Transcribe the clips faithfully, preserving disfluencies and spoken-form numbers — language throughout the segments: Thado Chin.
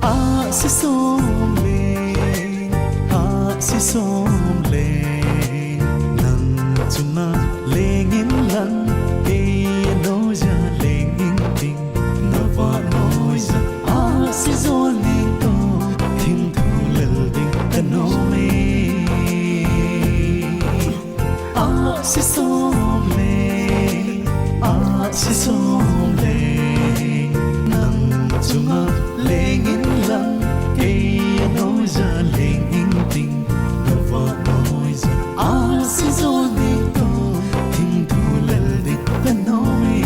Ahsi som leng, ahsi som leng, nang chunga leng inlang, kei anoija leng inting, navah noija ahsi jol ningtoh, thimthu lel ding kanom e. Ahsi som leng, ahsi som leng, nang chunga leng inlang, kei anoija leng inting, navah noija ahsi jol ningtoh, thimthu lel ding kanom e.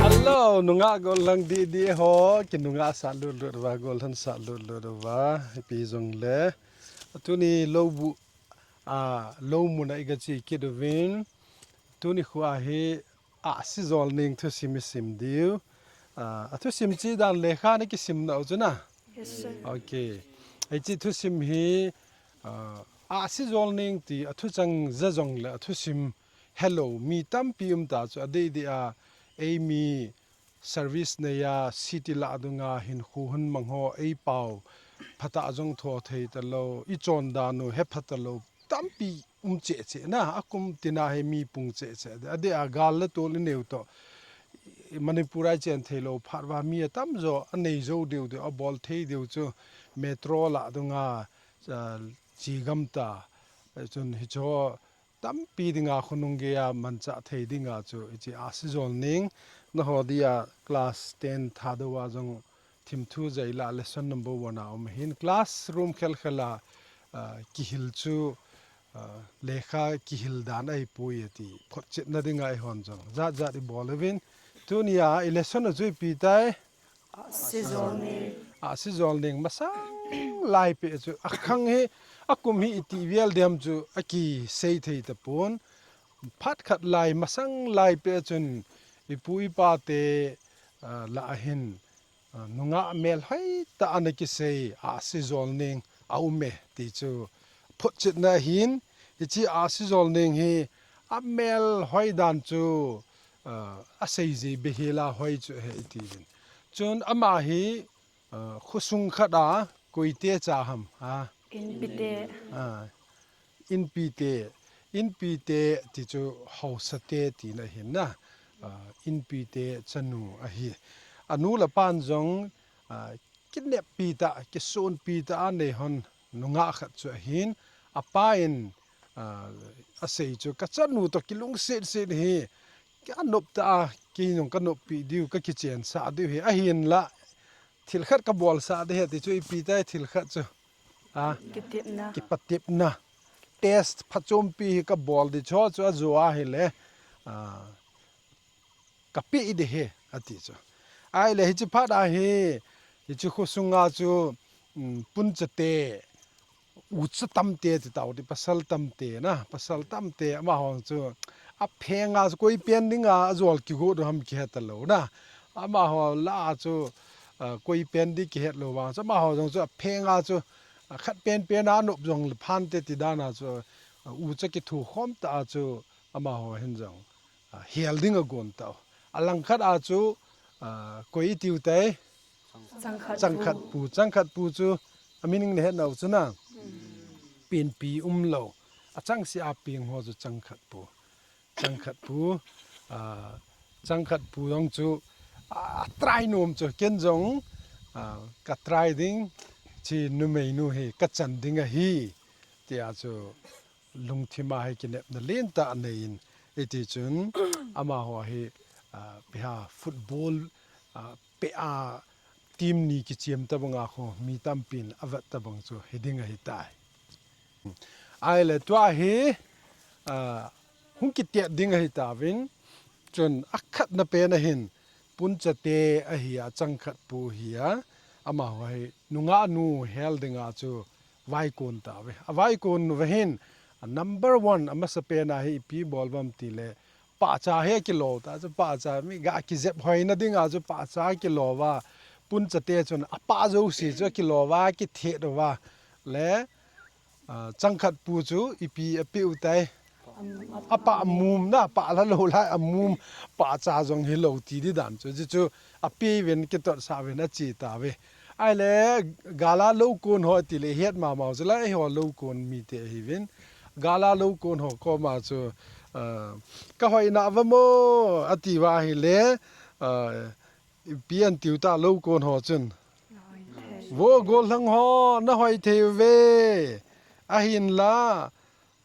Hello, nungah gollhang didi ho, ki nungah sah lut lut uva, gollhang sah lut lut uva, ipi jongle. Tuni lou bu, a, lou muna i gache kit uvin. Tuni khu ahi, ahsi jol ning thusim i sim diu. A, a thusim chi dan lekha na kisim nau chu na. Yes, sir. Okay. Hiche thusim hi, a, ahsi jol ning ti a thuchang ja jongle a thusim helou mi tampi um ta chu a dei dei a, ei mi service nei a, city lah dunga hinkho hun mang ho, ei pao phatah jong tho thei talou, i chondan u he pha talou, tampi um cheh cheh na, a kum tina hi mi pung cheh cheh. A dei a gal le tol i neu toh, Manipur a i chen thei lou phat uva mi a tamjo, a nei jou diu diu, a bol thei diu chu metro lah dunga, a, chi gam ta, chun hicho tampi dinga khonung geiya manchah thei dinga chu hiche ahsi jol ning, nangho dia class ten Thadou a jong thimthu jaila lesson number one a um ahin, classroom khel khel a, a, kihil chu, a, lekha kihil dan ahipoi ati photchetna dinga eihon jong jat jat i bol uvin. Tunia i lesson u chu ipi tai? Ahsi jol ning. Ahsi jol ning masang lai peh chu, a khang hi, a kum hi iti vel diam chu a kisei thei tapon. Phat khat lai, masang lai peh chun i pu i pa te, a, lah a hin, a, nungah melhoi tah a ana kisei ahsi jol ning a um e ti chu photchetna ahin, hiche ahsi jol ning hi a melhoi dan chu, a, a seiji behela hoi chu ahi iti uvin. Chun ama hi, a, khosung khat a koite cha ham, a. Inpi te. A, inpi te, inpi te ti chu haosa te tina ahin na. A, inpi te chanu ahi. Anu le apan jong, a, kineppi tah, kisonpi tah a nei hon nungah khat chu ahin, apa in, a, asei chu, ka chanu toh kilungset set hi, ka nop tah a, kei jong ka noppi diu, ka kichensah diu ahi, ahinlah, thil khat ka bolsah ding ahi ti chu, ipi tai thil khat chu. A, kitepna. Kipatepna. Test phachompi hi ka bol ding chu, chu ajo ahile, a, ka pe ding ahi, ati chu. Ahile hiche phat a hi, hiche khosunga chu, um, puncha te, ucha tamte ti tau ti, pasal tamte na, pasal tamte, amaho chu, a phenga chu koi pen dinga ajol kigot u ham kihe talou na. Amaho lah a chu, a, koi pen ding kihet lou vang chu, amaho jong chu a phenga chu, a, khat pen pen a nop jong le phante ti dan a chu, a, ucha kithu khom tah a chu, amaho hin jong, a, hel ding agon tau. A langkhat a chu, a, koi itiu tai? Changkhat pu. Changkhat pu. Changkhat pu chu a meaning na het nau chu na. Mm. Penpi umlou. A changse a peng ho chu changkhat pu. Changkhat pu. A, changkhat pu jong chu, a, try nom chu ken jong, a, ka try ding, hiche numeinu hi ka chan ding ahi, tia chu lungthim a hi kinepna lentah anei in, hiti chun amaho hi, ah, ipi ham, football, ah, pet a team ni kichiem tabang a kho mi tampin avet tabang chu hiding ahitai. Ahile tua hi, ah, hung kitet ding ahitauvin, chun akhatna pen a hin Punchate ahi a, Changkhatpu hi a, amaho hi nungah nu hel dinga chu vaikon tauve. Avaikon uva hin, a number one, amasapen a hi ipi bol uvam tile, pahcha hi akilo ta chu, pahcha mi ga kijep hoina dinga chu pahcha akilo uva, Punchate chun apah jouse chu akilo uva, akithet uva, le, ah, Changkhatpu chu ipi apeh u tai. Apah mum na, pah la lou lai a mum, pahcha jong hilou ti di dan chu, chuchu apeuvin kitotsah uvin ache tauve. Ahile, gal a loukon ho tile het mama u chu la, eiho loukon mite ahiuvin. Gal a loukon ho koma chu, ah, ka hoina uvam o, ati uva ahile, ah, ipi atiu ta loukon ho chun. Vo gollhang ho, na hoi thei uve. Ahinla,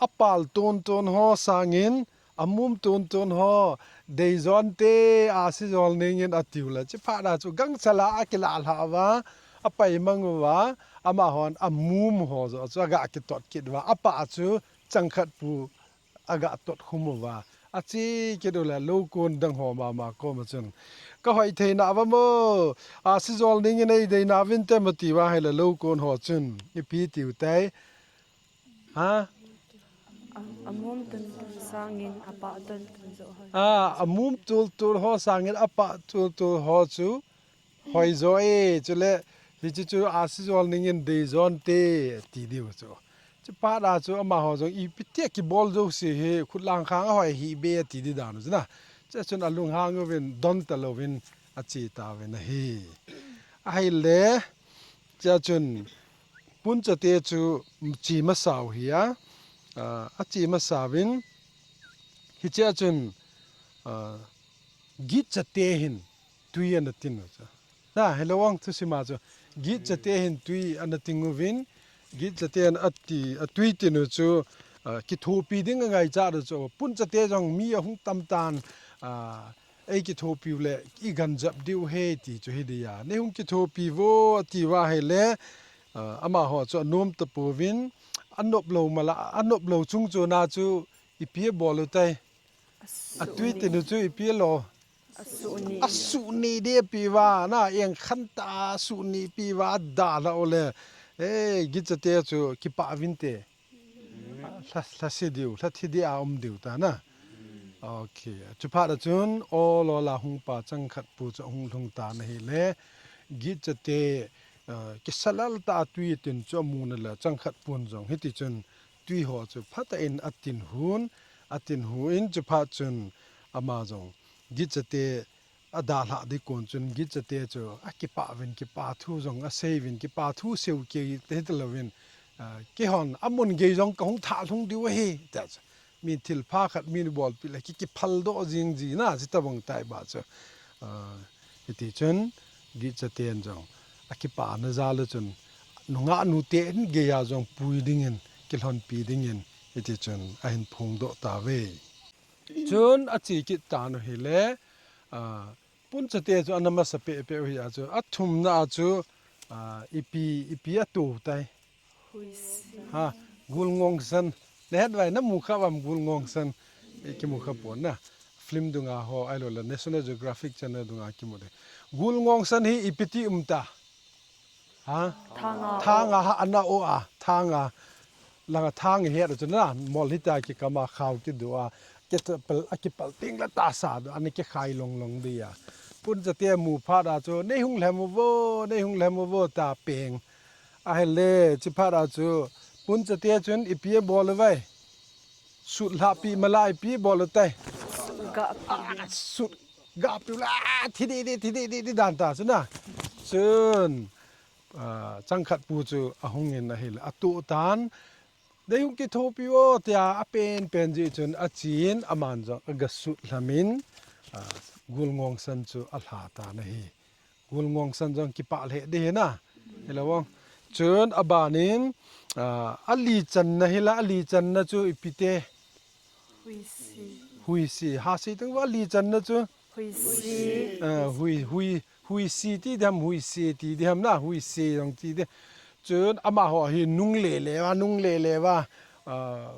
apal tonton ho sangin, amum tonton ho, deijon te, ahsi jol ningin atiu le. Chuphat a chu gangchal a akilah lhah uva, apai mang uva, amahon amum ho joh chu aga kitot kit uva, apah chu Changkhatpu aga tot khum uva, ache kit u le loukon dang ho mama koma chun, ka hoi theina uvam o, ahsi jol ningin eidei nauvinte, ati uva ahile loukon ho chun ipi tiu tai. Ha? A, amum tonton sangin apah tonton joh hoi. A, amum tultul ho sangin apah tultul ho chu hoi jo e, chule hiche chu ahsi jol ningin deijon te, ati diu chu. Chuphat a chu amaho jong ipi tia kibol jouse hi khut lang khang ahoi hih be ati di dan u chu na. Chua chun alunghang uvin don talouvin ache tauvin ahi. Ahile, chua chun Punchate chu che masa u hi a, ah, ache masa uvin, hichea chun, ah, Gitchate hin tui ana tin u chu. Na, hello, ang thusim a chu. Gitchate hin tui ana ting uvin, Gitchate in ati, atui tin u chu, ah, kithopi ding angaichat u chu. Punchate jong mi ahung tam tan, ah, ei kithopi u le, i ganjap diu ahi ti chu hi dia. Nei hung kithopi uvo, ati uva ahile, ah, amaho chu anom tapouvin, anop lou mala, anop lou chung chuna chu ipi abol u tai. Atui tin u chu ipi alo. Asuh ni. Asuh ni di api uva, na, eng khan ta asuh ni api uva, adalha u le. Eh, Gitchate chu kipah uvinte. Lha, lhase diu, lhathi dia um diu ta na. Ok. Chuphat a chun, ol ol a hung pa Changkhatpu chu ahung lhung tan ahile. Gitchate, eh, kisa lel tah a tui tin chu amun ale Changkhatpun jong hiti chun tui ho chu phatah in atin hun, atin hun chuphat chun ama jong Gitchate adalhah di kon chun Gitchate chu akipah uvin, kipah thu jong asei uvin, kipah thu seiu kei te hitalouvin, ah, keihon amun gei jong kahung thah lhung diu ahi, tia chu. Min thilpha khat min bolpeh le ki, kiphal doh jing ji na, chuti tabang tai ba chu. Ah, hiti chun Gitchaten jong akipana jal a chun nungah nute in gei a jong pui dingin, kilhonpi dingin, hiti chun ahin phongdoh tauve. Chun ache kit tan u hile, ah, Punchate chu ana masa pehpeh u hi a chu, athumna a chu, ah, ipi, ipi ato tai. Ha, Gulngongsan. Nahet uvam, namu kha uvam Gulngongsan. I kimu kha pon na. Film dunga ho, ahilou le National Geographic Channel dunga kimu de. Gulngongsan hi ipi ti um ta. Ha? Thanga. Thanga ha ana o a, thanga. Langa thang hi a chu na, mol hita kikam a khao kido a. Kipal, akipal ting la tahsa do, ana kikhai long long di a. Punchate mu phat a chu, nei hung lhem uvo, nei hung lhem uvo ta peng. Ahile, chuphat a chu, Punchate chun ipi abol uvem. Sut lhahpi mala ipi abol u tai. Gahpi. Ah, sut gahpi u la, thi di di, thi di di, di dan ta chu na. Chun, ah, Changkhatpu chu ahung in ahile, ato tan. Nei hung kithopi uvo, tia apen pen jeh chun achen, aman jong aga sut lhamin, ah, Gulngongsan chu alha tan ahi. Gulngongsan jong kipah lheh di hi na. Hilou vang. Chun aban in, Ah, ali channa hi la, ali channa chu ipi te? Huisi. Huisi. Ha sei teng va ali channa chu? Huisi. Ah, hui, hui, huisi ti diham, huisi ti diham na, huisi jong ti di. Chun amaho hi nung le le va, nung le le va. Ah,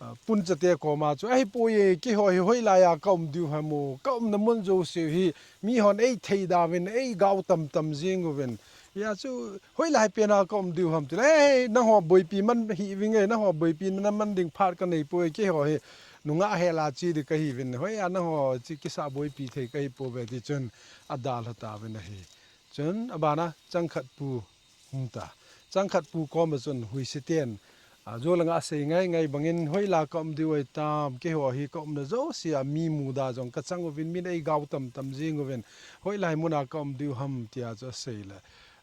ah, Punchate koma chu, ahipoi e, keiho hi hoilai a ka um diu ham o, ka umna mun jouse hi, mihon ei thei dauvin, ei gao tam tam jing uvin. Hia chu, hoilai pena ka um diu ham tile, "Ei, nangho boipi man hih vinge, nangho boipi na man ding phat ka nei poi, keiho hi nungah hel a che di ka hi vin, hoiya nangho chi kisa boipi thei ka hi pouve," ti chun adalha tauvin ahi. Chun abana Changkhatpu hung ta. Changkhatpu koma chun Huisiten, a, jo langa asei ngai ngai bangin, "Hoilai ka um diu ahi tam, keiho hi ka umna jouse a mi muda jong ka chang uvin, min ei gao tam tam jing uvin, hoilai muna ka um diu ham," tia chu asei le,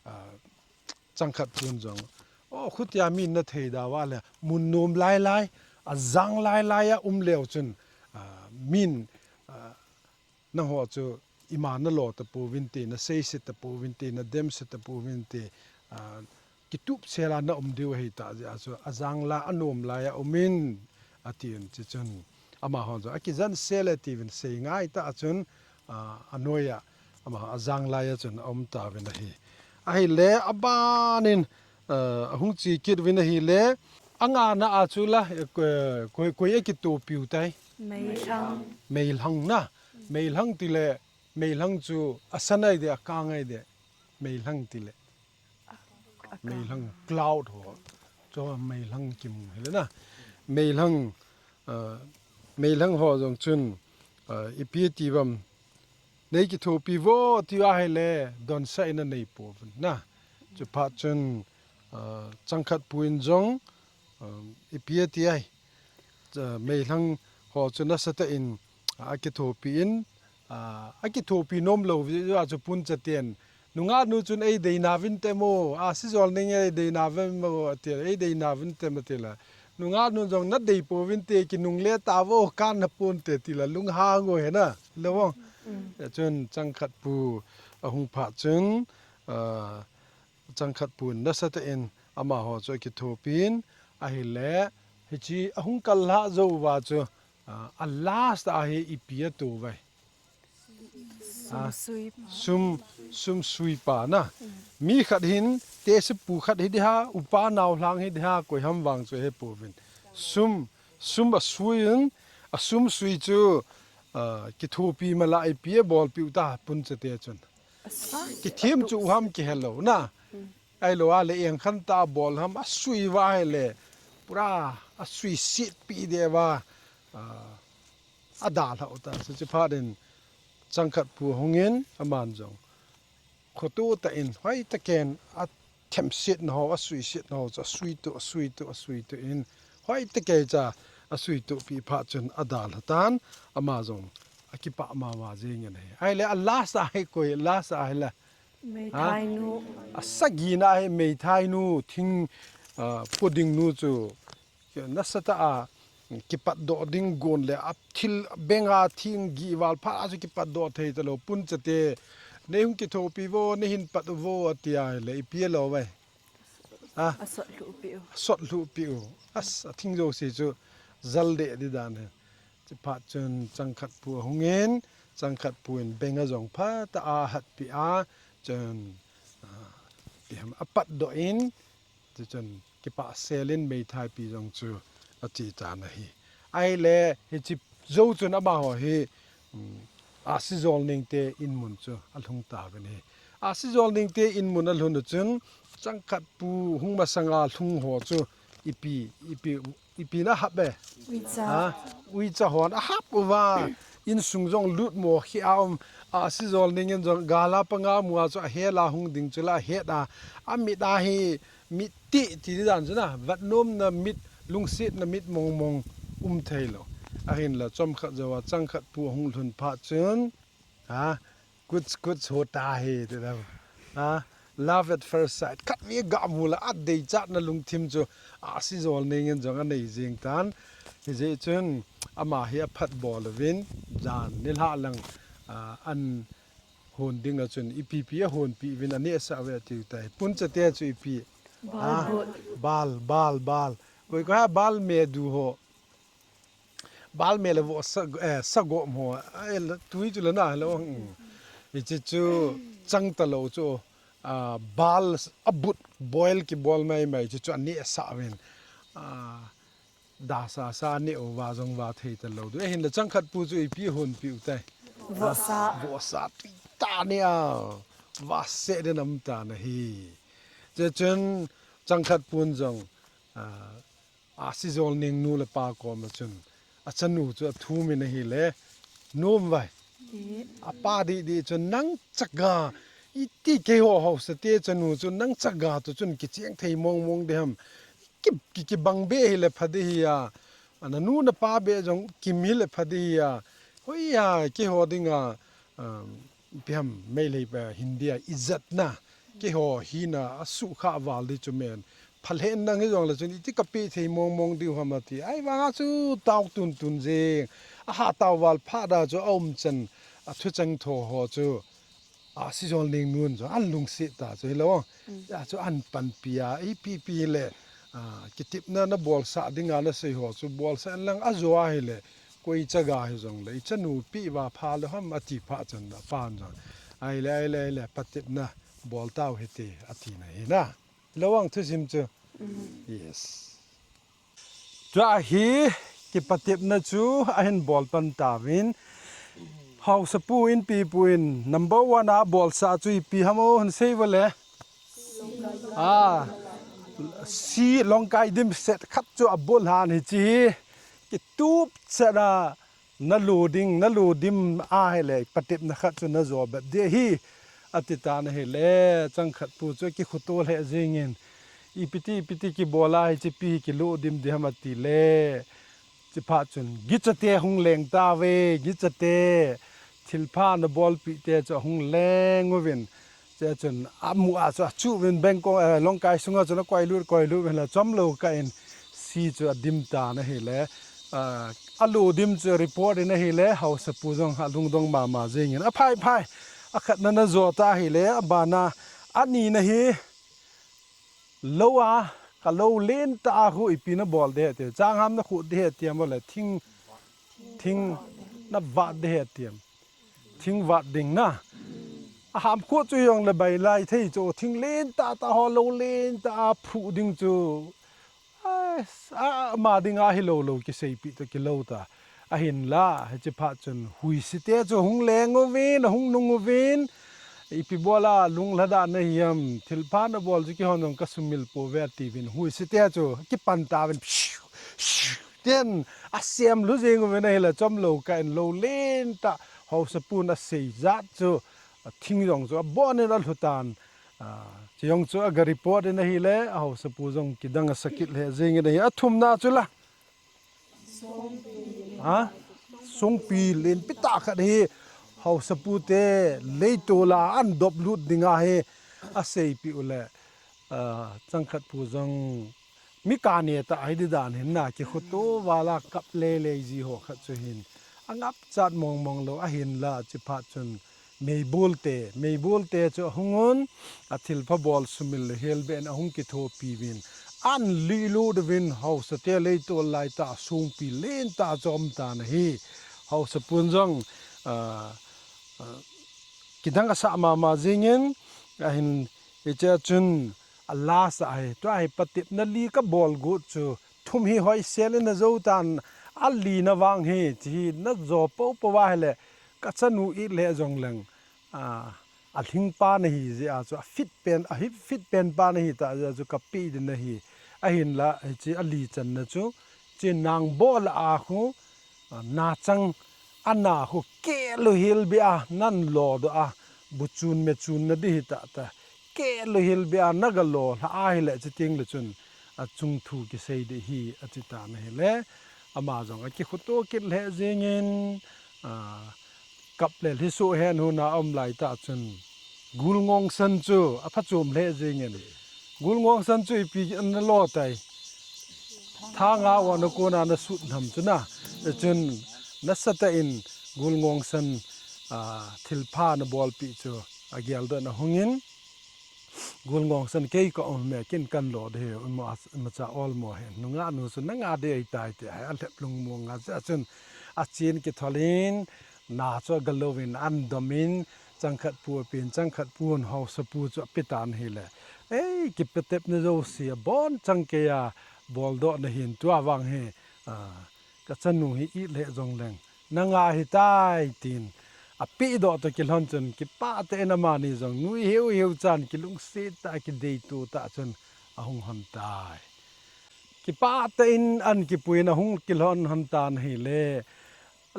a, Changkhatpun jong, "O, khutia min na thei dauva le, mun nom lai lai, ajang lai lai a um leu chun, a, min, a, nangho chu ima na lo tapouvin te, na seiset tapouvin te, na demset tapouvin te, a, kitup sel a na um diu ahi tah jeh a chu, ajang lai, anom lai a um in," atin, chuchun amaho jong akijen sel e tiuvin sei ngai tah a chun, a, anoi a, amaho ajang lai a chun aum tauvin ahi. Ahile, abanin, a, ahung che kit uvin ahile, angana a chu la, eh, ko-, koi, koi akitopiu tai? Meilhang. Meilhang na. Meilhang tile, Meilhang chu asan ai de, akang ai de. Meilhang tile. Meilhang cloud ho. Chu Meilhang kimu hile na. Meilhang, ah, Meilhang ho jong chun, ah, ipi ti uvam, nei kithopi vo tiu ahile, donsah in anei pouvin na. Chuphat chun, ah, Changkhatpu in jong, ah, ipi ti ai. Cha, Meilhang ho chu nasatah in, a, akithopi in, a, akithopi nom lou, jeh a chu Punchaten, "Nungah nu chun ei dei nauvin te mo, Ahsijolneng ei dei nauvin mo," ati, "Ei dei nauvin te mo," ati le. Nungah nu jong, "Na dei pouvin te, kinungle tauvo, kan na pon te," ti le, lunghang u ahi na, lou. Mm. Chun Changkhatpu ahung phat chun, a, Changkhatpun nasatah in amaho chu akithopi in, ahile, hiche ahung kal lhah jou uva chu, a, a last a hi ipi ato uve? A, sum, sum suipa na. Mi khat hin, tehsepu khat hi ding ham, upa naolhang hi ding ham, koi ham vang chu ahe pouvin. Sum, sum asui in, asum sui chu, a, kithopi mala ipi abolpeh u ta, Punchate chun. Kithem chu u ham kihe lou na. Ahilou le engkhan tah a bol ham, asui uva ahile, pura asui setpi deh uva, a, adalha u ta. Chuche phat in Changkhatpu ahung in, aman jong khoto tah in, hoitah in, athemsetna ho, asuisetna ho chu asui toh, asui toh, asui toh in, hoitah in cha asui toh peh phat chun adalha tan, ama jong akipah mama jeng in ahi. Ahile a last a hi koi, last a hi la. Meithainu. Ha? Asagina hi Meithainu, thing, ah, poding nu chu. Nasatah a, kipatdoh ding gon le, athil benga thing gihval phat a chu kipatdoh thei talou, Punchate. Nei hung kithopi uvo, nei hin pat uvo, ati ahile, ipi alou uve? A? Asot lhuh peh u. Asot lhuh peh u. As, athing jouse chu jal deh ding dan ahi. Chuche phat chun Changkhatpu ahung in, Changkhatpu in beng ajong phatah a ahatpeh a, chun, a, ipi ham, apatdoh in, chuchun kipah sel in Meithaipi jong chu ache tan ahi. Ahile, hiche jou chun amaho hi, um, Ahsijolneng te inmun chu alhung tauvin ahi. Ahsijolneng te inmun alhun u chun, Changkhatpu hung masanga lhung ho chu ipi, ipi, ipi na hap e? Uicha. Ha? Uicha hon ahap uva, insung jong lutmo kheh a um, Ahsijolneng in jong gal a panga mu a chu ahel a hung ding chu la ahet a, amit a hi mit tih ti dan chu na, vatnomna mit, lungsetna mit mong mong um thei lou. Ahinla chomkhat jou a Changkhatpu ahung lhun phat chun, ha, कुछ कुछ होता है, ti dan. Ha, love at first sight. Khatvei ga mu la adeichatna lungthim chu Ahsijolneng in jong anei jeng tan. Hijeh chun ama hi aphat bol uvin, jan nilhah lang, a, an hon ding a chun ipi pi ahonpeh uvin anehsah uve atiu tai. Punchate chu ipi, Bal, bal, bal. Koi koi ha bal me du ho. Bal me le vo sa, eh, sagom ho. Ai, tui chu le na lo. Hiche chu chang ta lo chu. Ah, bal abut boil kibol mai mai chu chu ani sa vin. Ah, da sa sa ni o va jong va thei ta lo. Du hin le chang khat pu chu ipi hon pi u tai. Vo sa. Vo sa ti ta ni a. Va se de nam ta na hi. Che chun chang khat pun jong, ah, a si jol ning nu le pa kom a chun a chanu chu a thum in ahi le, nom vai. A pa di di chun nang chaga, iti keiho hausa te chanu chu nang chaga tu chun kicheng thei mong mong de ham. Ki, ki, ki bang be hi le pha de hi a. Ana nu na pa be jong kim hi le pha de hi a. Hoi a, keiho ding a, um, Ipi ham, Meitei pa Hindi a ijat na, keiho hina a sukha val di chu men. Phalhen nang hi jong le chun iti ka pi thei mong mong diu ham ati. Ai vang a chu tao tun tun jing. A ha tao val pha da chu a um chan a thu chang tho ho chu. A si jol ning nun chu an lungsi ta chu hi lo. Ya chu an pan pi a, ipi pi le. Ah, kitipna na bolsa dinga na sei ho chu bolsa lang a jo a hi le. Koi chaga hi jong le, i chanu pi va pha le ham ati pha chan da pan jong. Ai le, ai le, ai le, patipna bol tau hite ati na hi na. Lo ang thusim chu. Yes. Tua hi kipatipna chu ahin bol pan ta vin. Hausa pu in pi pu in number one a bolsa chu ipi ham o han sei va le. Ah, si longkai dim set khat chu a bol han hi chi hi. Kitup set a na lu ding, na lu dim a hi le, patipna khat chu na jo bep di hi. Ati ta na hi le, chang khat pu chu ki khuto le jing in. Ipi ti, ipi ti ki bol a hi chi pi ki lu dim di ham ati le. Chi pha chun, gichate hung leng ta ve, gichate. Thilpha na bolpi te chu hung leng uvin. Che chun, a mu a chu, a chu vin beng ko, eh, longkai sunga chun a koi lut, koi lut vin la chom lo ka in si chu a dim ta na hi le. Ah, a lu dim chu report in a hi le, hausa pu jong a lungdong mama jing in. A phai phai, a khat na na jo ta hi le, a bana, a ni na hi, Lo a, ka lo len ta a khu ipi na bol de he ti. Chang ham na khu de he ti am le thing, thing na vat de he ti am. Thing vat ding na. A ham khu chu jong le bai lai thei chu thing len ta ta ho lo len ta a phu ding chu. Ai, a, a ma ding a hi lo lo ki sei pi to ki lo ta. Ahinla, hichi phat chun huisi te chu hung leng uvin, hung nung uvin, ipi bola lung lhada na hiam, thilpha na bol chu kihon jong ka sumil pouve ati uvin, huisi te chu kipan ta uvin, ten a sem lhu jing uvin ahile chom lo ka in lo len ta, hausa pun a sei jat chu, a thing jong chu a bon in a lhu tan, a, chi jong chu a ga report in ahile, a hausa pu jong kidang a sakit lheh jing in ahi, a thumna chu la. Ha? Songpi lenpi tah khat hi hausapu te leitol a an dop lut ding ahi a seipi u le, ah, changkhat pu jong mi kane tah hi di dan hin na kikhutu vala kap lei lei ji ho khat chu hin a ngap chat mong mong lo ahin la chi phat chun Meibol te, meibol te chu ahung un, a thilpha bol sumil le helbe in ahung kithopi uvin, an lih lut uvin hausa te leitol lai tah a songpi len tah a chom tan ahi. Hausa pun jong, ah, ah, kidang asah mama jing in, ahin hiche a chun a last ahi, tua hi patepna li ka bol got chu, thum hi hoisel in a jo tan, a lina vang hi, chi hi na jo po po va hile, ka chanu it le jong leng, a, a lhing pa na hi jeh a chu, a fit pen, a hi fit pen pa na hi ta jeh a chu ka pe din ahi. Ahin la, hiche a li channa chu, chi nang bol a khu, a, na chang, a na khu kelu hil bi a, nan lo do a, bu chun me chun na di hi ta ta. Kelu hil bi a, na ga lo, hla a hile chi ting le chun, a chung thu kisei di hi, a chi ta na hile. Ama jong a kikhutu kit le jing in, a, Kap le lhisu hen hun a um lai tah chun, Gulngongsan chu a phachom lheh jing in. Gulngongsan chu ipi na lo tai. Thanga wana kona na sut nam chu na. Chun nasatah in Gulngongsan, a, thilpha na bolpi chu a geldoh na hung in. Gul ngong san kei ka um me kin kan lo de he, ma, ma cha ol mo he. Nunga nu chu nanga de ai tai te, ai a lhep lung mo nga cha chun a chin ki tholin, na chu a galovin an domin, changkhat pu a pin, changkhat pu hon hausa pu chu a pitan hi le. Ei, ki petep na zo si a bon chang ke a, bol do na hin tua vang he. A, ka chanu hi i le zong leng. Nanga hi tai tin. A pi do to ki lhon chun, ki pa te na ma ni zong, nui heu heu chan, ki lungsi ta, ki dei tu ta chun, a hung hon tai. Ki pa te in an ki puin a hung ki lhon hon tan hi le.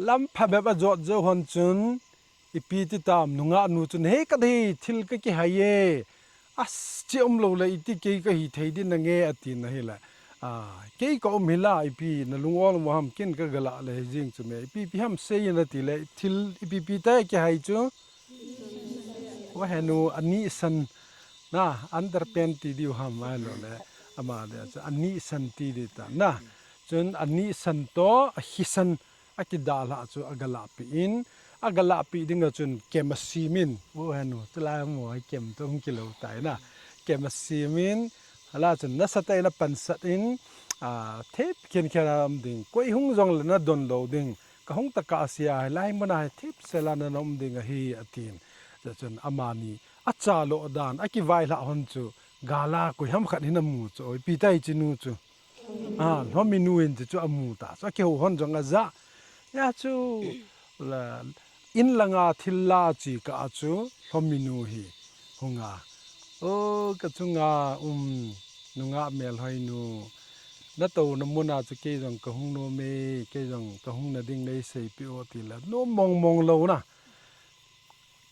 Lam pha bep a jot zo hon chun, i pi ti tam nunga nu chun, he ka dei thil ka ki hai e. As chi om lo le i ti kei ka hi thei din na nge a tin na hi le. A, kei ka um hi la i pi na lung ol mo ham kin ka gala le hi jing chu me. I pi pi ham sei na ti le thil i pi pi ta ki hai chu. Wa he nu a ni san na underpant ti diu ham ai lo le. Ama le chu a ni san ti di ta na. Chun a ni san to a hi san a kidal ha chu a gala pi in, a gala pi ding a chun kem a sim in, u henu, tu lai mo ai kem tu hung kilo tai na, kem a sim in, hala chun na sa tai na pan sat in, a, thep khen khen a um ding, koi hung zong le na don lo ding, ka hung ta ka sia, lai mo na thep se la na um ding a hi a tin, cha chun ama ni, a cha lo dan, a ki vai la hon chu, gala koi ham khat hin a mu chu, oi pi tai chi nu chu. A, hlomi nu in chu a mu ta. Chu a kihou hon zong a za. Ya chu, la, in langa thil la chi ka a chu, hlomi nu hi. Hung a. O, ka chunga, um, nunga mel hoi nu. Na to na muna chu kei zong ka hung no me, kei zong ka hung na ding nei sei pi o ti la. No mong mong lo na.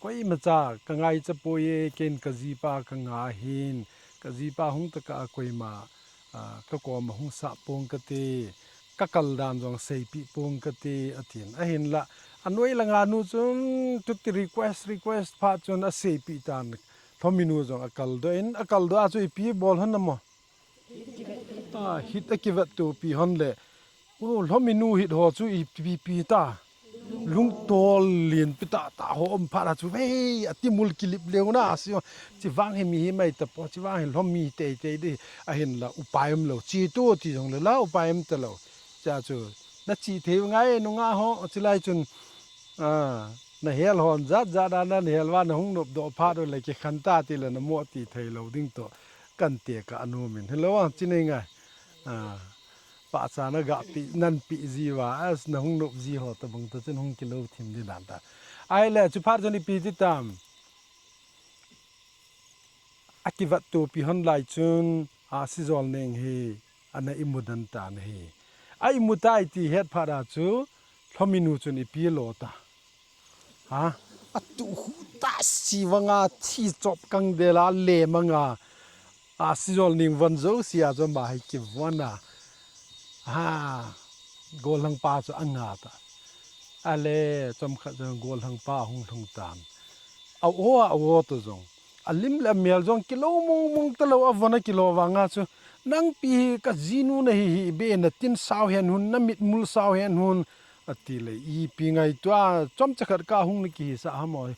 Koima cha ka ngai cha poi e, ken ka jipa ka nga hin, ka jipa hung taka a koima, a, ka koma hung sa pong ka te, ka kal dan zong seipi pong ka te, a tin. A hin la, a nuai la nga nu chun, tuti request, request pha chun a seipi tan, hlomi nu zong a kal do in, a kal do a chu i pi bol hon na mo. A, hit a kivat tu pi hon le. O, hlomi nu hit ho chu i pi pi ta. Lungtol lin pi ta ta ho om pha la chu. Hei, a ti mul kilip leu na. Si, chi vang hi mi hi mai ta po. Chi vang hi hlomi tei tei di. A hin la upai um lo. Chi tu ti zong le la upai um ta lo. Cha chu. Na chi thei ngai nunga ho. Chi lai chun. A, na hel hon zat zat a na hel va na hung nop do pha do le ki khan ta ti le na mo ti thei lo ding to. Kan te ka anu min. Hello, a, chi nei ngai. A, pa cha na ga pi, nan pi ji wa, as na hung nop ji ho ta bang ta chun hung kilo thim di dan ta. Ai le, chu phat chun i pi ti tam. A kivat tu pi hon lai chun, a si zol neng hi, a na i mu dan ta na hi. A i mu tai ti het phat a chu, hlomi nu chun i pi lo ta. Ha? A tu hu ta si vanga thi chop kang de la le manga. A si zol ning von zo si a zo ma hi ki von a. Ha. Gol hang pa zo a nga ta. A le chom khat zo gol hang pa hung thung tan. A o a o to zong. A lim le a mial zong kilo mong mong ta lo a von a kilo vanga chu. Nang pi hi ka jinu na hi hi be na tin sau hen hun na mit mul sau hen hun. A ti le, i pi ngai tua, chom cha khat ka hung ni ki hi sa ha mo. I,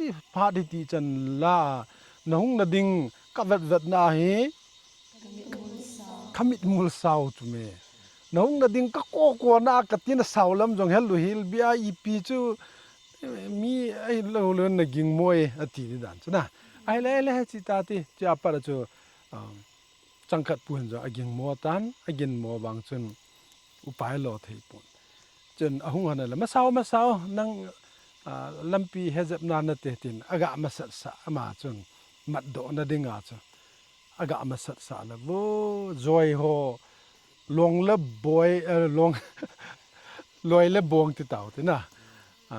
i, pha di ti chan la, na hung na ding, ka vet vet na hi, ka mit mul sau chu me. Na hung na ding, ka ko ko na, ka tin sau lam zong hel lu hil bia i pi chu, mi ai lo lo na ging mo e, a ti di dan chu na. Ai le le chi ta ti, chi a pa chu, um, changkhat pu hin zo a ging mo tan, a ging mo bang chun upai lo thei pun. Chun a hung hon a le, masau, masau, nang, a, lampi he zep na na te tin, a ga masat sa, ama chun, mat do na ding a chun, a ga masat sa le, vo, zoi ho, long le boi, eh, long, loi le bong ti tau ti na. A,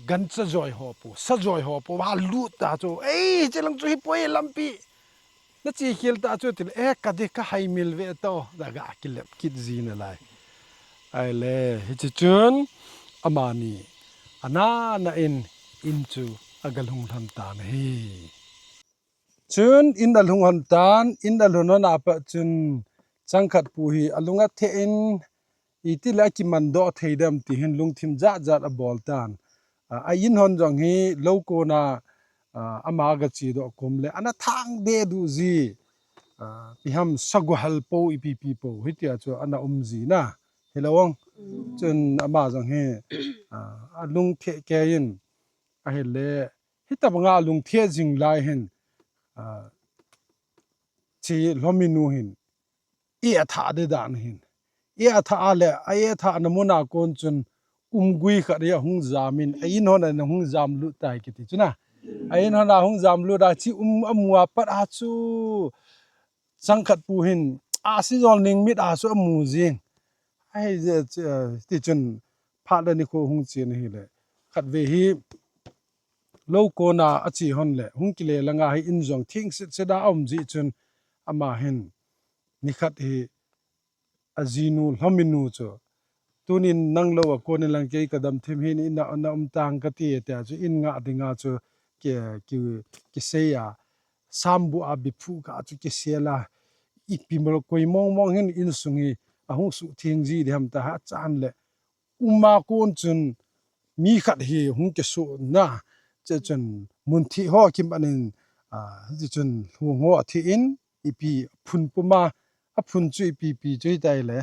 gan sa zoi ho pu, sa zoi ho pu, va lut ta chu, ei, chi lang chu hi poi lampi. Na chi khil ta chu tin, e, ka di ka hai mil ve to, da ga kilep kit ji na lai. Ai le, hi chi chun, ama ni, a na na in, in chu, a ga lhung lhon ta na hi. Chun, in a lhung hon tan, in a lhung hon a pa chun, changkhat pu hi, a lung a the in, i ti le a kiman do thei dem ti hin lungthim zat zat a bol tan. A, a in hon zong hi, lo ko na, ah, ama aga chedoh kom le, ana thang de du ji, ah, ipi ham sagu hal po, ipi pi po, hitia chu ana um ji na, hilou ong. Chun ama jong hi, ah, alung theh kei in, ahile, hitabanga alung theh jing lai hin, ah, chi Lhominu hin, i athah de dan hin. I athah a le, a i athah na mun a kon chun umgui khat hi ahung jam in, a in hon a hung jam lut tai kiti chu na. A in hon a hung jam lut a chi um amu a pat a chu Changkhatpu hin, Ahsijolneng mit a chu amu jing. Ahi je, eh, ti chun phat le nikho hung chen ahile. Khatvei hi lou kona ache hon le, hung kile langa hi in jong theng set set a aum ji chun ama hin nikhat hi ajinu Lhominu chu, "Tunin nang lou a kon in lang kei kadam thim hin, in a, na um tang kati," tia chu in ngah dinga chu ki, ki, kisei a, sambu a biphu ka chu kisel a, ipi mol koi mong mong hin insung hi ahung suhtheng ji diham ta ha chan le, um a kon chun mi khat hi hung kisu na, che chun mun thi ho kim anin, a, che chun lhung ho athi in, ipi phun puma, aphun chu ipi pi chu hitai le.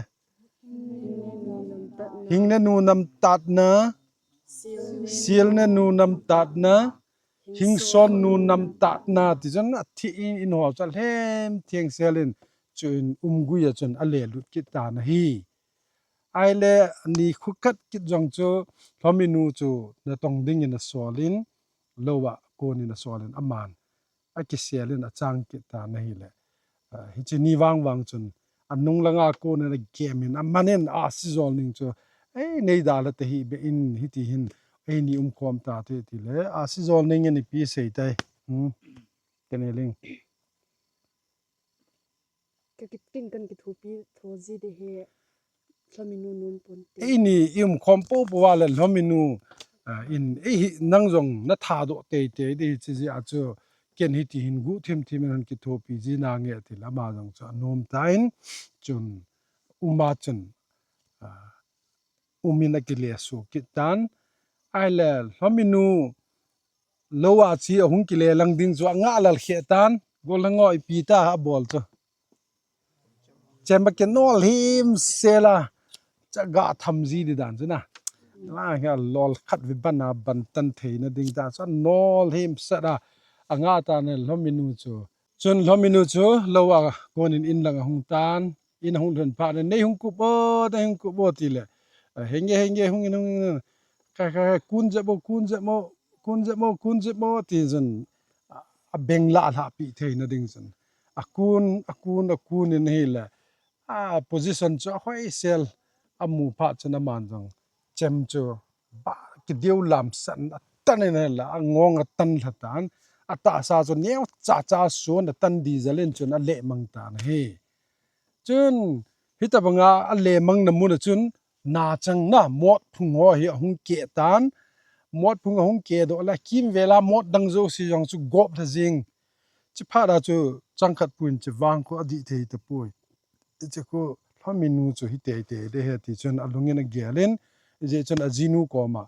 Hing le nu nam tatna, sil le nu nam tatna, hing son nu nam tatna, ti chun athi in, in ho chu alhem theng sel in, chun umgui a chun ale lut kit tan ahi. Ahile, ani khu khat kit jong chu, Lhominu chu natong dingin asol in, lou a kon in asol in, aman akisel in achang kit tan ahile. Ah, hiche ni vang vang chun, anung langa kon in agem in, aman in Ahsijolneng chu, "Ei, nei dalha tahih beh in, hiti hin, eini umkhom tate," ti le, Ahsijolneng in ipi sei tai. Hmm. Kane ling. Ka kit kin kan kithopi tho ji de he, Lhominu nom pon te. Eini i umkhom po po a le Lhominu, ah, in, ei hi nang jong na thadoh tei tei de hi chi ji a chu, ken hiti hin guh thim thim in hung kithopi ji nange ti le ama jong chu anom tan, chun um a chun, ah, um in akile suh kit tan. Ahile Lhominu lou a chi ahung kile lang ding chu angah lal khe tan, gol hango ipi ta abol chu. Chem a kinol him sel a, cha ga tham ji di dan chu na. La hi alol khat vi ban a ban tan theina ding ta chu anol him sel a, angah tan Lhominu chu. Chun Lhominu chu lou a kon in in lang ahung tan, in ahung lhun phat in, "Nei hung kup o, nei hung kup o," ti le, "A, henge, henge, hung in, hung in, hung in. Kai, kai, kai, kun jep o, kun jep o, kun jep o, kun jep o," ti chun, a, abeng lah lhah pi theina ding chun, akun, akun, akun in ahile, a, position chu ahoi sel, amu phat chun aman jong chem chu ba, kideu lam san atan in ahile, angong atan lha tan, atahsa chu neo cha cha sun atan di jal in chun aleh mang tan ahi. Chun, hitabanga aleh mang na mun a chun, nachang na mot phung ho hi ahung keh tan, mot phung ahung keh doh le, kimvel a mot dang jouse jong chu gop lha jing. Chi phat a chu Changkhatpu in chi vang khu adih thei tapoi. Hiche khu Lhominu chu hi tei tei de he ti chun alung in agel in, hijeh chun ajinu koma,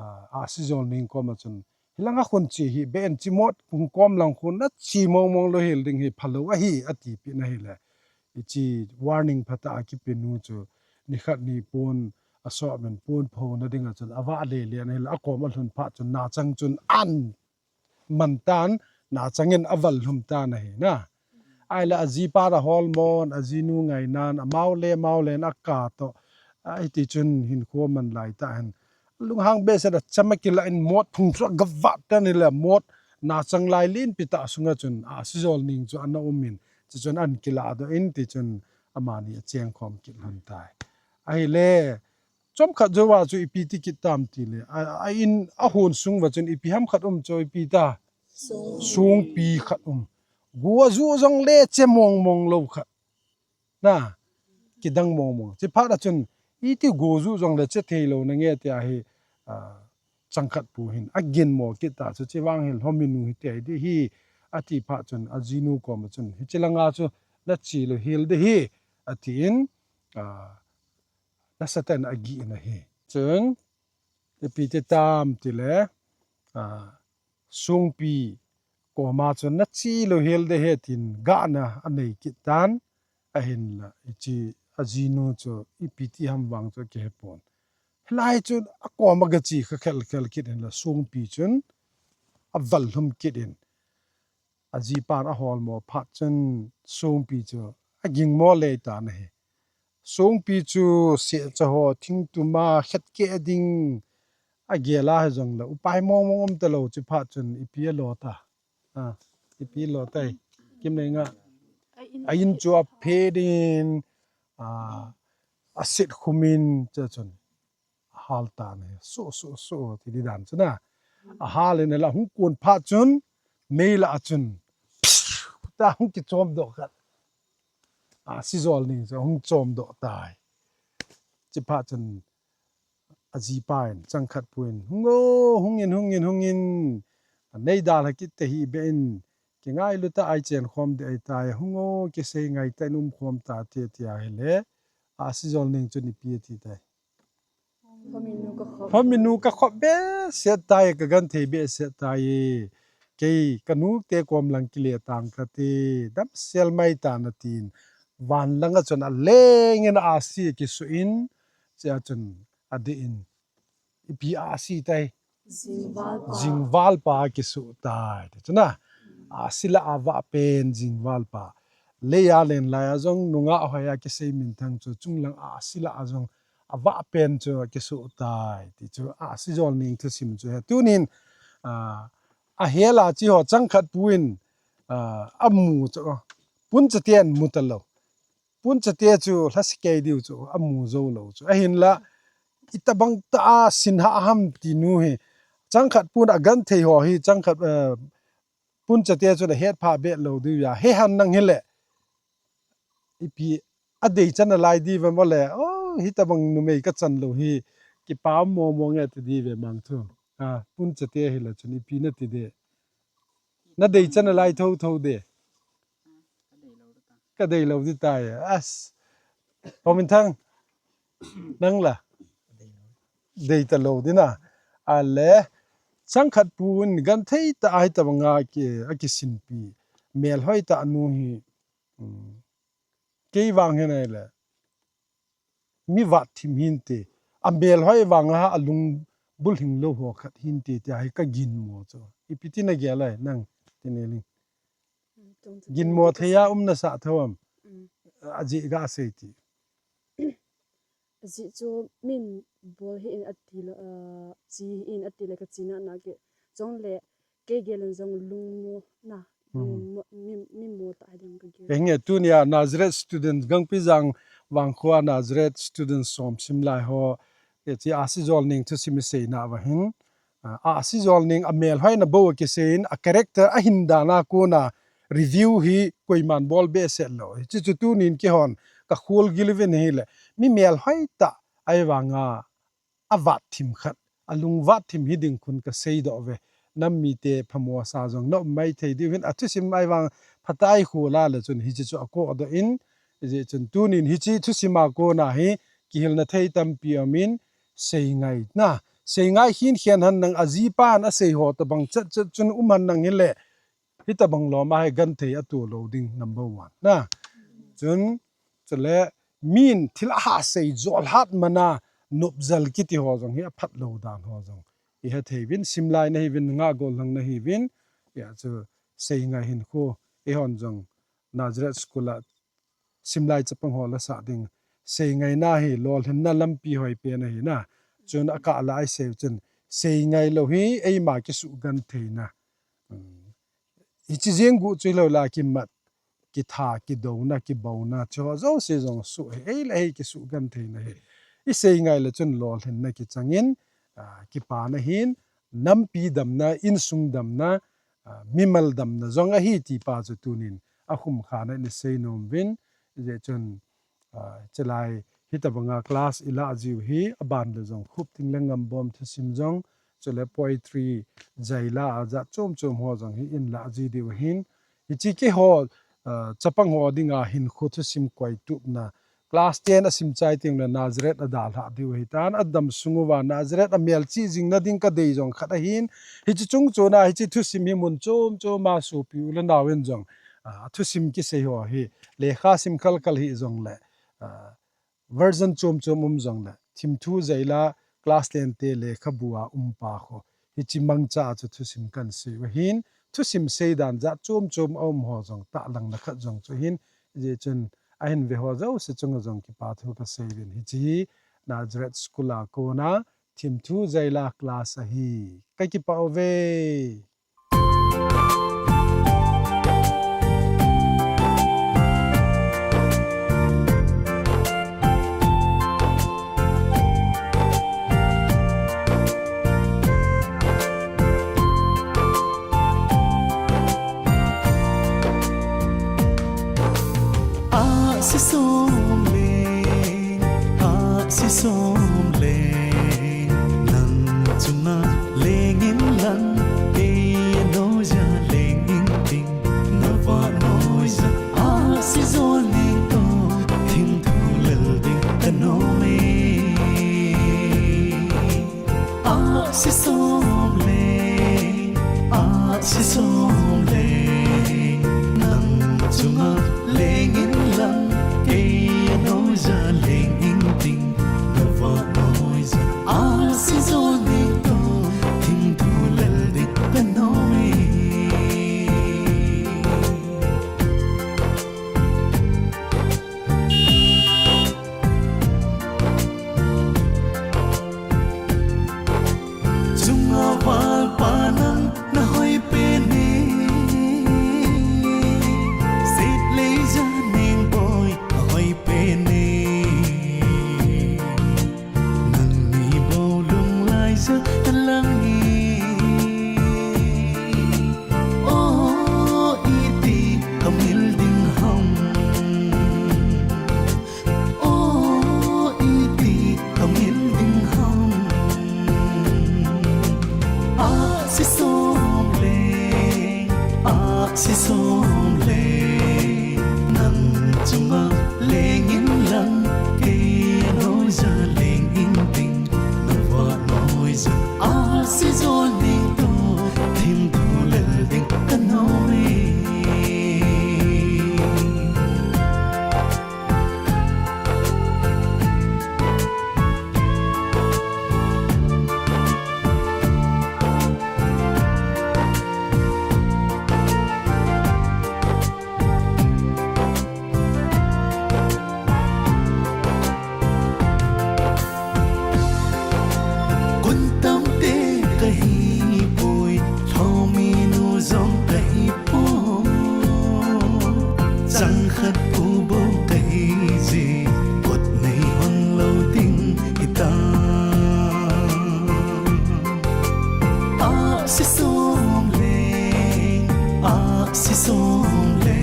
a, Ahsijolneng koma chun, "Hilanga khun che hih beh in, chi mot phung kom lang khun nache mong mong lou hel ding hi phalou ahi," ati pi na hile. Hiche warning phatah a kipe nu chu nikhat ni pon asop in pon pho na ding a chun avah le le na hile, akom alhun phat chun nachang chun an man tan, nachang in aval lhum tan ahi na. Ahile ajipa ahol mon, ajinu ngainan, amau le, amau le in aka toh, a, hiti chun hinkho man lai tah hin. Lunghang behseh a chem akilah in mot phung chu agavah tan hile mot nachang lai lenpi tah sunga chun Ahsijolneng chu ana um in, chuchun an kilah doh in ti chun amani acheng khom kit lhon tai. Ahile, chomkhat jouva chu ipi ti kit tam ti le, a, a in ahon sung uva chun ipi ham khat um chu ipi ta? Songpi khat um. Go ajuh jong le che mong mong lou khat. Na, kidang mong mong. Chi phat a chun, iti go juh jong le che thei lou na nge tia hi, a, Changkhatpu hin agin mo kit ta chu, chi vang hin Lhominu hi tei di hi, ati phat chun, ajinu koma chun, hiche langa chu nache lou hel di hi, ati in, a, nasatah in agih in ahi. Chun, ipi ti tam ti le, a, Songpi koma chu nachi lou hel de he tin gahna anei kit tan, ahinla, hichi ajinu chu ipi ti ham vang chu kihe pon. Hilai chun akoma gachi kha khel khel kit hinla Songpi chun aval lhum kit in. Ajipan aholmo phat chun Songpi chu agingmo lei tan ahi. Songpi chu sehcha ho thingtuma khet keh ding agel a hijongle upai mong mong um talou chu phat chun ipi alo ta. A, ipi alo tai. Kimneinga. A in chu aphe din, a, aset khum in chu chun. Ahal tan ahi. Su, su, su, ti di dan chun a. Ahal in la hung kun phat chun, mei lah a chun. Ta hung kichom doh khat. Ahsi Jolneng chu hung chom doh tai. Chi phat chun ajipa in, Changkhatpu in, hung o, hung in, hung in, hung in. Nei dalha kit te hih beh in. Kingailu ta ai chen khom de ai tai. Hung o, kisei ngai ta in um khom ta te tia hile. Ahsi Jolneng chun ipi ati tai. Phaminu ka khop behseh tai, ka genthei behseh tai. Kei ka nu te kom lang kile tang kate, damsel mai ta na tin. Van langa chun aleng in ahsi kisu in, chia chun adih in. Ipi ahsi tai. Jingvalpa. Jingvalpa kisu tai. Ti chun a. Ahsi lah a vah pen jingvalpa. Lei a len lai a jong nungah hoi a kisei minthang chu chunglang ahsi lah a jong avah pen chu akisu tai. Ti chu Ahsi Jolneng thusim chu he. Tunin, a, ahel a chi ho Changkhatpu in, a, amu chu, Punchaten mu talou. Punchate chu lhasikei diu chu amu jou lou chu. Ahinla, itabang ta a sin ha ham ti nu hi. Changkhatpu in agenthei ho hi, Changkhat, eh, Punchate chu ahet pha be lou diu ya. He han nang hile. Ipi adei chan alai di ve mo le. Oh, hitabang numei ka chan lou hi. Kipa mo mo nge ti di ve mang thu. A, Punchate hile chun ipi nati de. Nadei chan alai tho tho de. Ka dei lou di tai. As. Paminthang. Nang la. Dei talou di na. Ale. Changkhatpu in genthei ta ahi tabang a ki, akisinpi. Melhoi ta nu hi. Hmm. Kei vang hi nai le. Mi vat thim hinte. Amel hoi vang a alung bulhing lou ho khat hinte tia hi ka ginmo chu. Ipi ti na gel ai nang ti ne ling. Mm, tung chu ginmo tung thei a um na sa tho am. Mm. Ajeh ga sei ti. Ajeh chu min bol hi in ati lo, ah, chi hi in ati le ka chi na na ke. Chong le Kei gel in jong lungmo na, hmm, lungmo, mi, mi mo ta ding ka gel. Henge tunia Nazareth student Gangpijang vangkho a Nazareth student som sim lai ho. Hichi Ahsi Jolneng thusim i seina va hin. A, Ahsi Jolneng a melhoina bou a kisei in a character a hin dan a kona review hi koiman bol behseh lou. Hichi chu tunin kihon ka khol gil uvin hile. Mi melhoi ta ai vanga a vat thim khat, a lung vat thim hi ding khun ka seidoh ve. Nam mite phamo sa jong na um mai thei diu hin a thusim ai vang phatai khu la le chun hichi chu a kodoh in, ijeh chun tunin hichi thusim a kona hi kihilna thei tampi um in sei ngai na, sei ngai hin khen han nang a jipan a sei ho tabang chet chet chun um han nang hile, hitabang lom a hi genthei a tu lou ding number one na. Chun, chule, min thil a ha sei jol hat mana nopjal kiti ho jong hi a phat lou dan ho jong. I he thei vin, simlai na hi vin, nga gol lang na hi vin, ya chu sei ngai hin khu, i hon jong Nazareth School a simlai chapang ho la sa ding. Sei ngai na hi, lolhinna lampi hoi pen ahi na. Chun a kah la ai sei chun, sei ngai lou hi, eima kisuh genthei na. Um, hichi jeng gu chu hilou la kimat, kitha, kidouna, kibouna, chu ho jouse jong suh hi, ei le ei kisuh genthei na hi. I sei ngai le chun lolhinna kichang in, a, kipana hin, nampi damna, insung damna, a, mimal damna jong ahi ti pa chu tunin a khum kha na ni sei nom vin, ijeh chun, a, chulai hitabanga class i la jiu hi, a ban le jong khup ting le ngam bom thusim jong, chule poetry, jaila a jat chom chom ho jong hi in la ji diu hin, hichi keiho, a, chapang ho dinga hin khu thusim koi tupna, class ten asim chai teng le Nazareth adalhah diu ahitan, adam sung uva Nazareth amelchih jing nading kadei jong khat ahin, hiche chung chon a hiche thusim hi mun chom chom a sopi u le nau in jong, ah, thusim kisei ho hi lekha sim khalkhal hih jong le, ah, version chom chom um jong le, Thimthu Jaila class ten te lekhabu a um pa ho, hiche mangcha a chu thusim kan sei u ahin, thusim sei dan jat chom chom a um ho jong tahlang na khat jong chu ahin, hijeh chun ahin ve ho jouse chunga jong kipa thu kasei uvin, hiche hi Nazareth School a kona Thimthu Jaila class ahi. Ka kipah uve. Ahsi som le, ahsi som le, nang chunga leng inlang, kei anoija leng inting, navah noija ahsi jol ning toh, Thimthu lel ding kanom e. Ahsi som le, ahsi som le, nang chunga leng inlang, kei anoija leng inting, navah noija ahsi jol ning toh, Thimthu lel ding kanom e. Chunga valpa nang nahoi pen e, Seitlei Janeng boi nahoi pen e. Nangni bou lunglai ja alang e. O iti kamil ding ham. O iti kamil ding ham. Ahsi som le, ahsi som le, nang chunga leng inlang, kei anoija leng inting, navah noija ahsi jol ning toh, Thimthu lel ding kanom e. Kon tamte kahi poi, lhomi nu jong kahi poi. Chang khat pu bou kahi jeh, kot nei hon lou ding hita. Ahsi som le, ahsi som le,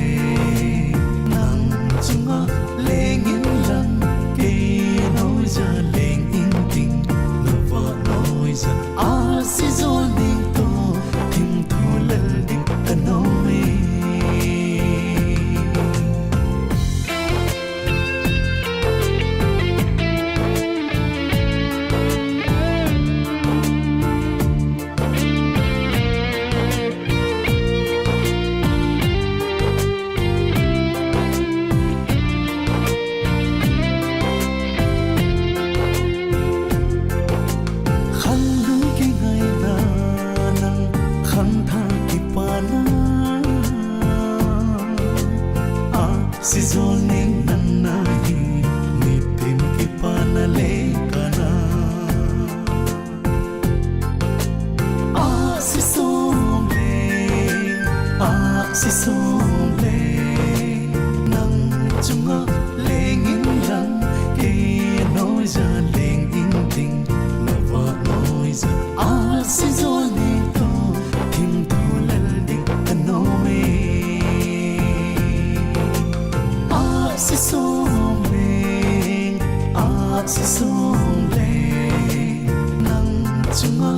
nang chunga leng inlang, kei anoija leng inting, navah noija ahsi jol ning toh, Thimthu lel ding kanom e. Khanglui kingaina nang, khangthah kipana, ahsi jol ning nang nahi, nitin kipana le kana. Ahsi som le, ahsi som le, nang chunga leng inlang, kei anoija leng inting, navah noija ahsi jol ning toh, Thimthu lel ding kanom e. Ahsi som le, ahsi som le, nang chunga